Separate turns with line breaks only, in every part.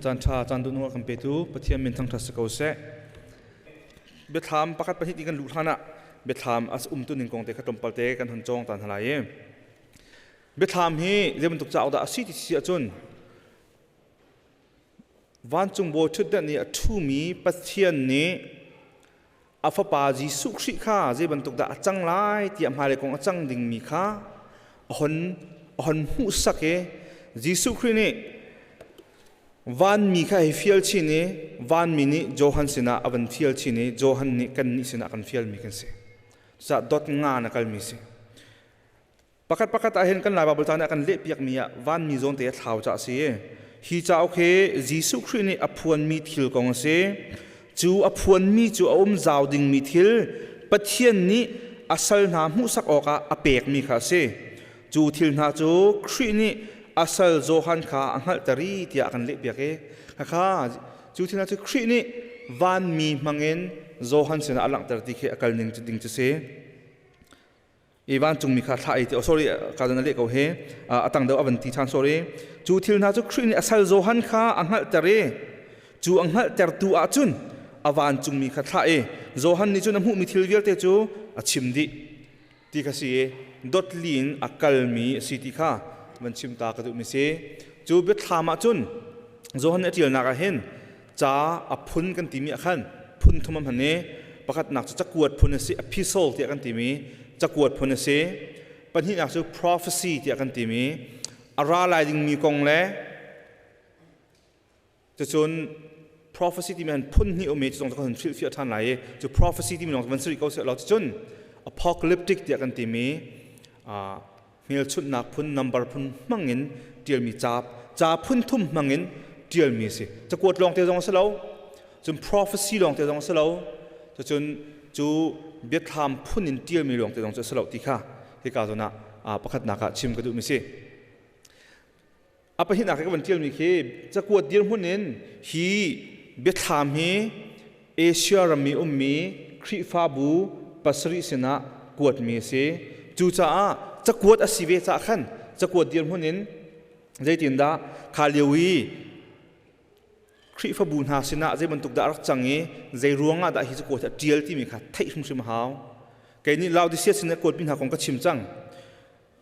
Caan ṭha caan duh nung a kan petu Pathian min thangṭhat si ko seh. Biathlam pakhat pahnih ti kan luh hlan ah biathlam a umtu ning kong te kha tlawmpal te kan hun cawng ta hna lai i biathlam hi zei bantuk cauk dah a si ti si ahcun vancung bawi ṭhutdan i a ṭhumi Pathian nih a fapa Jesuh Khrih kha zei bantuk dah a cang lai tiah hmailei kong a cang dingmi kha a hon hmuhsak i Jesuh Khrih nih vanmi kha hei fial chin i vanmi nih Johan sinah a van fial chin i Johan nih kannih sinah kan fialmi kan si. Cucaah dot nga na kalmi si. Pakhat pakhat ah hin kan Lai Baibal ca nih a kan lehpiakmi ah vanmi zawn te a thlau ca a si. Hi cauk hi Jesuh Khrih nih a phuanmi thil kong a si. Cu a phuanmi cu a um zau dingmi thil Pathian nih a sal hna hmuhsak awkah a pekmi kha a si. Cu thil hna cu Khrih nih a sal Johan kha a hngalhter i tiah a kan lehpiak i khakha cu thil hna cu Khrih nih vanmi hmangin Johan sinah a langhter ti khi a kal ning ding cu si. I vancungmi kha thlah i ti oh sorry ka zan a leh ko he a tang deuh a van ti ṭhan sorry cu thil hna cu Khrih nih a sal Johan kha a hngalhter i cu a hngalhtertu ahcun a vancungmi kha thlah i Johan nih cun a hmuhmi thil vialte cu a chim dih ti kha si i dotli in a kalmi a si ti kha van chim ta ka duhmi si. Cu biathlam ah cun Johan nih a ṭialnak ah hin ca a phun kan timi ah khan phun thum a hman i pakhatnak cu cakuat phun a si, epistle tiah kan timi cakuat phun a si. Pahnihnak cu prophecy tiah kan timi a ra lai dingmi kong le cucun prophecy timi han phun hnih um i cu zong cu kan hrilhfiah ṭhan lai i cu prophecy timi lawng cu van si rih ko seh law cucun apocalyptic tiah kan timi hmelchunhnak phun number phun hmangin ṭialmi ca ca phun thum hmangin ṭialmi a si. Cakuat lawng te zong a si lo, cun prophecy lawng te zong a si lo, cucun cu biathlam phun in ṭialmi lawng te zong cu a si lo ti kha hika zawn ah pakhatnak ah chim ka duhmi si. A pahnihnak ka van ṭialmi khi cakuat dirhmun in hi biathlam hi Asia ram i ummi Khrihfabu pasarih sinah kuatmi a si. Cucaah cakuat a si ve caah khan cakuat dirhmun in zeitindah kha lio i Khrihfabu hna sinah zei bantuk dah a rak cang i zei ruangah dah hi cakuat hi a ṭial timi kha theih hrimhrim a hau. Kei nih Laodicea sin i kuatmi hna kong ka chim cang.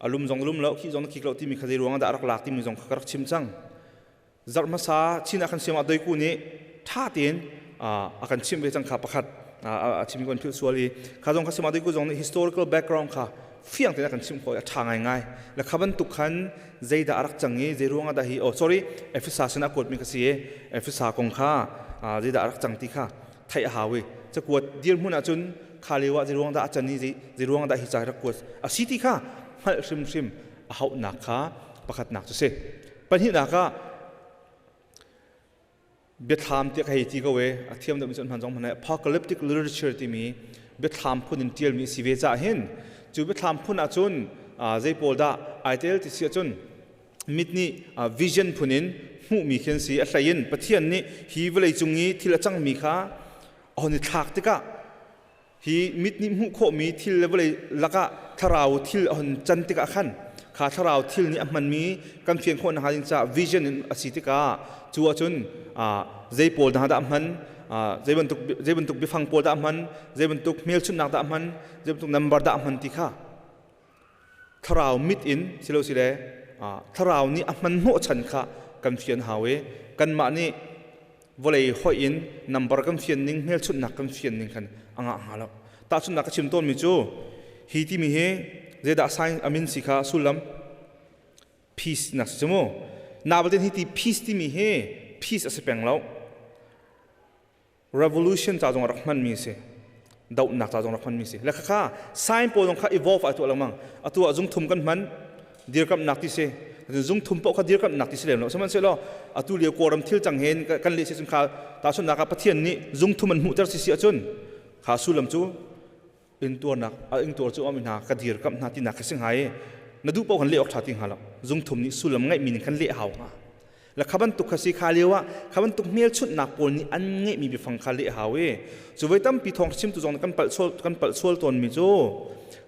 A lum zong lum lo, khih zong na khik lo timi kha zei ruangah dah a rak lak timi zong kha ka rak chim cang. Zarh hmasa Chin ah kan siam ah doiku nih ṭha tein a kan chimh ve cang kha pakhat a chim kan philh sual i kha zong kha siam ah doiku zong nih historical background kha fiang tein a kan chimh khawh i a ṭha ngaingai. Le kha bantuk khan zeidah a rak cang i zei ruangah dah hi oh sorry Efesa sin ah kuatmi ka si i Efesa kong kha zeidah a rak cang ti kha theih a hau i cakuat dirhmun ahcun kha lio ah zei ruang dah a can i zei ruang dah hi ca rak kuat a si ti kha hngalh hrimhrim a hauhnak kha pakhatnak cu si. Pahnihnak ah biathlam tiah ka hei ti ko e a thiam deuh mi cu an hman zong hman apocalyptic literature timi biathlam phun in tialmi si ve cah hin cu biathlam phun ahcun zei pawl dah ai tel ti si ahcun mit nih vision phun in hmuhmi khi an si. A hlei in Pathian nih hi vawlei cung i thil a cangmi kha a hon i thlak tikah hi mit nih hmuh khawhmi thil le vawlei lakah thlarau thil a hon can tikah khan kha thlarau thil nih a hmanmi kan fian khawh nakhnga ding caah vision in a si tikah cu ahcun zei pawl hna dah a hman, zei bantuk biafang pawl dah a hman, zei bantuk hmelchunhnak dah a hman, zei bantuk number dah a hman ti kha thlarau mit in silo sile thlarau nih a hman hnawh chan kha kan fian hau i kanmah nih vawlei hoih in number kan fian ning, hmelchunhnak kan fian ning khan a ngah hnga lo. Tahchunhnak ka chim tawnmi cu hi timi hi zeidah sign amin si kha sullam peace nak si cu mu. Nabatin hi ti peace timi hi peace a si peng lo, revolution ca zong rak hmanmi si, dohnak ca zong rak hmanmi si le khakha sign pawl zong kha evolve ai tuah lengmang. Atu ah zung thum kan hman, dirkamhnak ti si. Zung thum paoh kha dirkamhnak ti si lem lo, sihmanhsehlaw atu lio Kawlram thil cang hen kan leh si cun kha tahchunhnak ah Pathian nih zung thum an hmuhter si si ahcun kha sullam cu intuarnak a ingtuar cu am hna ka dirkamh hna tinak kha si hnga i na duh paoh kan leh awk ṭha ti hnga lo. Zung thum nih sullam ngeihmi ning khan leh hau hnga la kha bantuk kha si. Kha lio ah kha bantuk hmelchunhnak pawl nih an ngeihmi biafang kha leh hau i cu voi tampi thawng chimtu zong kan palh sual tawnmi cu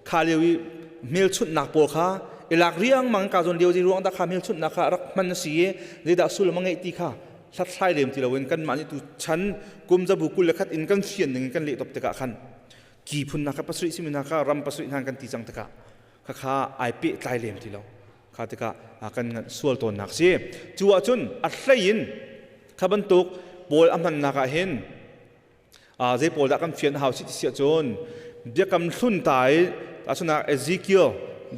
kha lio i hmelchunhnak pawl kha i lak riangmang ka zawn lio zi ruang dah kha hmelchunhnak kha rak hman a si i zeidah sullam a ngeih ti kha. Hlathlai lem ti loin kanmah nih tu chan kum zabu 21 in kan fian ning in kan leh top tikah khan ki phun hna kha pasarih simi hna kha ram pasarih hna kan ti cang tikah khakha ai pehtlai lem ti lo. Kha tikah kan nganh sual tawnnak si. Cu ahcun a hlei in kha bantuk pawl a hmannak ah hin zei pawl dah kan fian hau si ti si ahcun biakam hlun ta i tahchunhnak Ezekiel,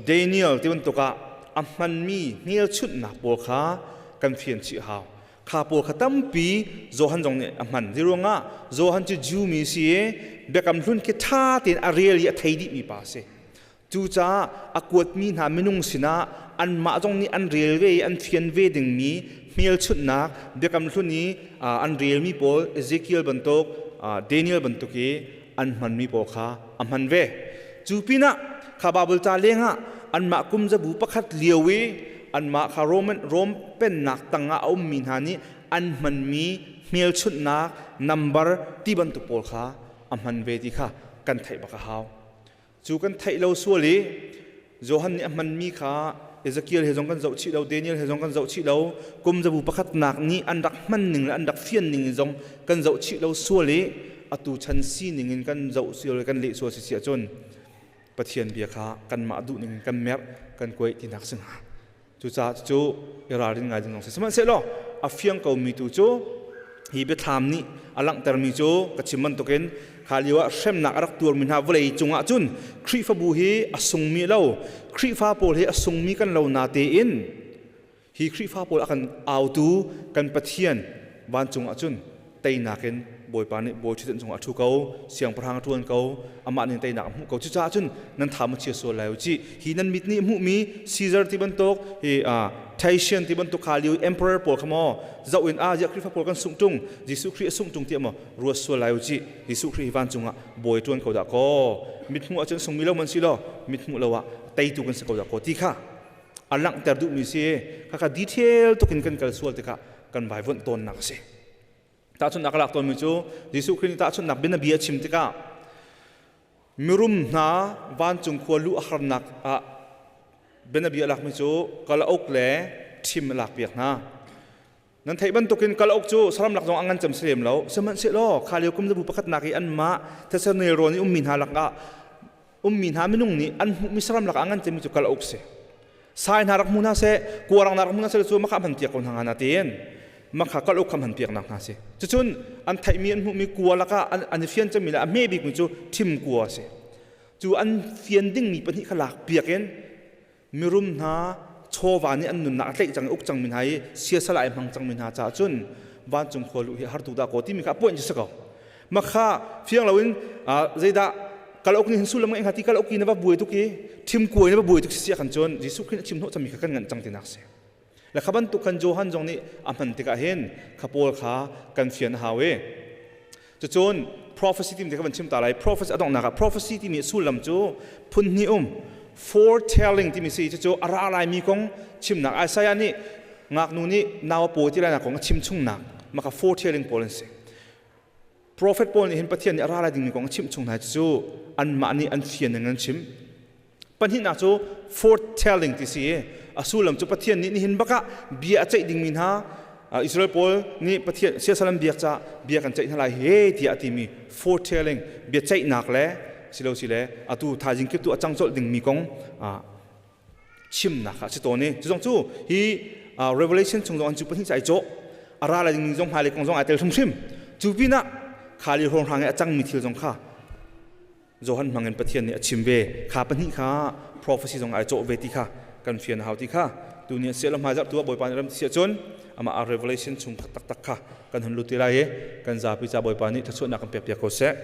Daniel ti bantuk ah a hmanmi hmelchunhnak pawl kha kan fian chih hau. Kha pawl kha tampi Johan zong nih a hman. Zeiruangah Johan cu Jew mi si i biakam hlun khi ṭha tein a rel i a thei dihmi pa a si. Cucaah a kuatmi hna minung sinah anmah zong nih an rel ve i an fian ve dingmi hmelchunhnak Biakam Hlun i an relmi pawl Ezekiel bantuk, Daniel bantuk i an hmanmi pawl kha a hman ve. Cu pinah kha Baibal ca lengah anmah kum zabu pakhat lio i anmah kha Roman Rom pennak tangah a ummi hna nih an hmanmi hmelchunhnak nambar ti bantuk pawl kha a hman ve ti kha kan theih bak a hau. Cu kan theih lo sual i Johan nih a hmanmi kha Ezekiel he zong kan zoh chih lo, Daniel he zong kan zoh chih lo, kum zabu pakhatnak nih an rak hman ning le an rak fian ning in zong kan zoh chih lo sual i atu chan sining in kan zoh sual i kan leh sual si si ahcun Pathian bia kha kanmah duh ning in kan merh, kan kuaih tinak si hnga. Cucaah cucu i ralrin ngai ding zong si. Sihmanhsehlaw a fiang komi tu cu hi biathlam nih a langhtermi cu ka chim bantukin kha lio ah hremnak a rak tuarmi hna vawlei cungah cun Khrihfabu hi a sungmi lo, Khrihfa pawl hi a sungmi kan lo na tein hi Khrihfa pawl a kan autu kan Pathian vancung ah cun teinak in Bawipa nih bawi ṭhutdenh cungah a ṭhu ko, siangpahrang a ṭuan ko, amah nih teinak a hmuh ko. Cucaah cun nan tha maw chia sual lai u cih. Hi nan mit nih hmuhmi Caesar ti bantuk, hi Tatian ti bantuk kha lio emperor pawl kha maw zoh in ah ziah Khrihfa pawl kan sungh ṭung, Jesuh Khrih a sungh ṭung tiah maw ruat sual lai u cih. Jesuh Khrih hi vancung ah bawi ṭuan ko dah kaw, mithmuh ahcun sungmi lo man si law, mithmuh lo ah teitu kan si ko dah kaw ti kha a langhter duhmi si. Khakha detail tuk in kan kal sual tikah kan vaivuanh tawnnak a si. Tahchunhnak a lak tawnmi cu Jesuh Khrih nih tahchunhnak bianabia a chim tikah mirum hna vancung khua luh a harnak ah bianabia a lakmi cu kalauk le ṭhim a lakpiak hna. Nan theih bantukin kalauk cu saram lak zong a ngan cem si lem lo. Sihmanhsehlaw kha lio kum zabu pakhatnak i anmah Thessalonike rawn i ummi hna lakah ummi hna minung nih an hmuhmi saram lakah a ngan cemmi cu kalauk si. Sai hna rak hmu hna seh, kuarang hna rak hmu hna seh cu makha hman piak ko hna nga na tiin makha kal uk kha hman piak nak hna si. Cucun an theihmi an hmuhmi kua lakah an i fian cemmi le a hme bikmi cu thim kua a si. Cu an fian dingmi pahnih kha lak piak in mirum hna chawva nih an nunnak a tlaih cang i uk cangmi hna i siasal ai hmang cangmi hna caah cun vancung khua luh hi har tu dah ko timi kha a point cu si ko. Makha fiang loin zeidah kalauk nih hin sullam ngeih hnga ti kalauk i na va buai tuk i thim kuai na va buai tuk si kan cun Jesuh Khrih nih chim hnawh cangmi kha kan nganh cang tinak si. Le kha bantuk khan Johan zong nih a hman tikah hin kha pawl kha kan fian a hau i cucun prophecy timi kha van chim ta lai. Prophecy a donghnak ah prophecy timi sullam cu phun hnih um. Foretelling timi si cucu a ra laimi kong chimnak. Isaiah nih ngaknu nih nau a pawi ti lainak kong a chim chungnak maka foretelling pawl an si. Profet pawl nih hin Pathian nih a ra lai dingmi kong a chimh chung hna cu anmah nih an fian ning an chim. Pahnihnak cu foretelling ti si i a sullam cu Pathian nih nihin bak ah bia a ceih dingmi hna Israel pawl nih Pathian siasal an biak caah bia kan ceih hna lai he tiah a timi foretelling bia ceihnak le silo si le atu thaizing kip tu a cang colh dingmi kong chimnak ah si tawn i cu zong cu hi Revelation chung zong an cu pahnih cai cawh a ra lai ding zong hmailei kong zong ai tel hrimhrim. Cu pinah khali hrawnghrang i a cangmi thil zong kha Johan hmangin Pathian nih a chim ve. Kha pahnih kha prophecy zong ai cawh ve ti kha kan fian a hau ti kha tu ni a lo hmai zarh tu ah Bawipa nih ram si ahcun amah a Revelation chung taktak kha kan hun lut ti lai i kan zapi ca Bawipa nih thluachuahnak kan pek piak ko seh.